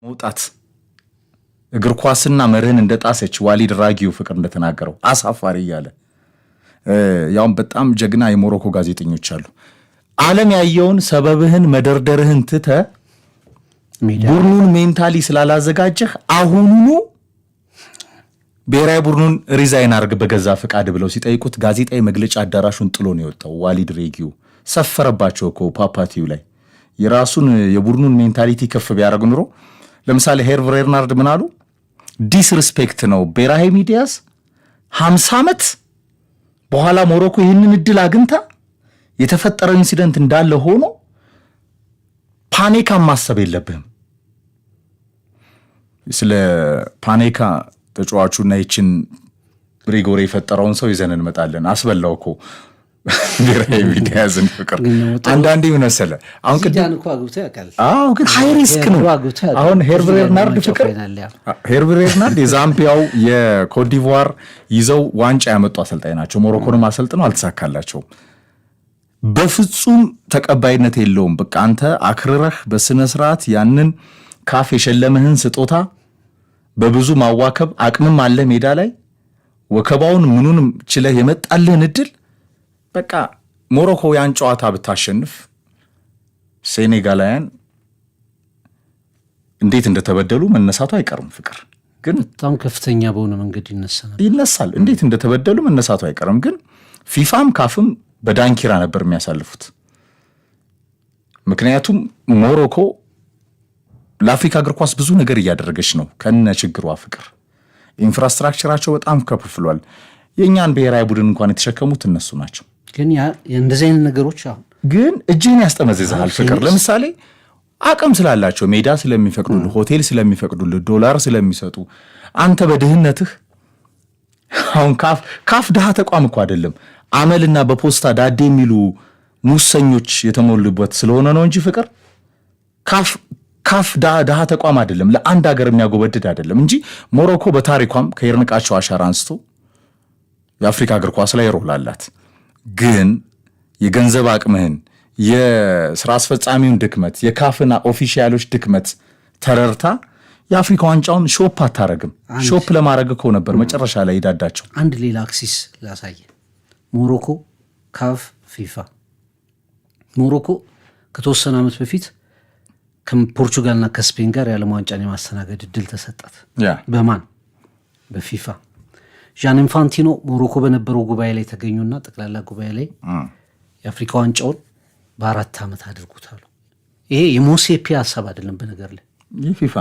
መውጣት እግር ኳስና መርህን እንደጣሰች ዋሊድ ራጊው ፍቅር እንደተናገረው አሳፋሪ እያለ፣ ያውም በጣም ጀግና የሞሮኮ ጋዜጠኞች አሉ። ዓለም ያየውን ሰበብህን መደርደርህን ትተህ ቡድኑን mentally ስላላዘጋጀህ አሁኑኑ ብሔራዊ ቡድኑን resign አድርግ በገዛ ፈቃድ ብለው ሲጠይቁት ጋዜጣዊ መግለጫ አዳራሹን ጥሎ ነው የወጣው። ዋሊድ ሬጊው ሰፈረባቸው እኮ ፓፓቲው ላይ። የራሱን የቡድኑን mentality ከፍ ቢያደርግ ኑሮ፣ ለምሳሌ ሄርቭ ሬናርድ ምን አሉ? Disrespect ነው፣ ብራሂም ዲያዝ 50 ዓመት በኋላ ሞሮኮ ይህንን እድል አግኝታ የተፈጠረው incident እንዳለ ሆኖ ፓኔካ ማሰብ የለብህም። ስለ ፓኔካ ተጫዋቹና ይችን ሪጎሬ የፈጠረውን ሰው ይዘን እንመጣለን። አስበላው እኮ ብራሂም ዲያዝን ፍቅር። አንዳንዴ ምን መሰለህ፣ አሁን ዚዳን እኮ አግብቶ ያውቃል። አዎ፣ ግን high risk ነው። አሁን ሄርቭ ሬናርድ ፍቅር፣ ሄርቭ ሬናርድ የዛምቢያው የኮትዲቯር ይዘው ዋንጫ ያመጡ አሰልጣኝ ናቸው። ሞሮኮንም አሰልጥነው አልተሳካላቸውም። በፍጹም ተቀባይነት የለውም። በቃ አንተ አክርረህ በስነ ስርዓት ያንን ካፍ የሸለምህን ስጦታ በብዙ ማዋከብ አቅምም አለ፣ ሜዳ ላይ ወከባውን ምኑንም ችለህ የመጣልህን እድል፣ በቃ ሞሮኮ ያን ጨዋታ ብታሸንፍ ሴኔጋላውያን እንዴት እንደተበደሉ መነሳቱ አይቀርም። ፍቅር ግን በጣም ከፍተኛ በሆነ መንገድ ይነሳል። ይነሳል። እንዴት እንደተበደሉ መነሳቱ አይቀርም። ግን ፊፋም ካፍም በዳንኪራ ነበር የሚያሳልፉት። ምክንያቱም ሞሮኮ ለአፍሪካ እግር ኳስ ብዙ ነገር እያደረገች ነው ከነ ችግሯ። ፍቅር፣ infrastructure ኣቸው በጣም ከፍ ብሏል። የእኛን ብሔራዊ ቡድን እንኳን የተሸከሙት እነሱ ናቸው። ግን እንደዚህ አይነት ነገሮች አሁን ግን እጅህን ያስጠመዝዝሃል ፍቅር። ለምሳሌ አቅም ስላላቸው፣ ሜዳ ስለሚፈቅዱልህ፣ ሆቴል ስለሚፈቅዱልህ፣ ዶላር ስለሚሰጡ አንተ በድህነትህ፣ አሁን ካፍ ድሃ ተቋም እኮ አይደለም፣ አመልና በፖስታ ዳዴ የሚሉ ሙሰኞች የተሞሉበት ስለሆነ ነው እንጂ ፍቅር፣ ካፍ ድሃ ተቋም አይደለም፣ ለአንድ ሀገር የሚያጎበድድ አይደለም እንጂ ሞሮኮ በታሪኳም ከይድነቃቸው አሻራ አንስቶ የአፍሪካ እግር ኳስ ላይ role አላት። ግን የገንዘብ አቅምህን፣ የስራ አስፈጻሚውን ድክመት፣ የካፍና official ኦች ድክመት ተረድታ የአፍሪካ ዋንጫውን shop አታረግም። Shop ለማድረግ እኮ ነበር መጨረሻ ላይ ሄዳዳቸው። አንድ ሌላ axis ላሳይ። ሞሮኮ፣ ካፍ፣ ፊፋ። ሞሮኮ ከተወሰነ ዓመት በፊት ከፖርቹጋልና ከስፔን ጋር የዓለም ዋንጫን የማስተናገድ እድል ተሰጣት። በማን? በፊፋ። ዣን ኢንፋንቲኖ ሞሮኮ በነበረው ጉባኤ ላይ ተገኙና ጠቅላላ ጉባኤ ላይ የአፍሪካ ዋንጫውን በ4 ዓመት አድርጉት አሉ። ይሄ የሞሴፒ ሀሳብ አይደለም። በነገር ላይ ፊፋ።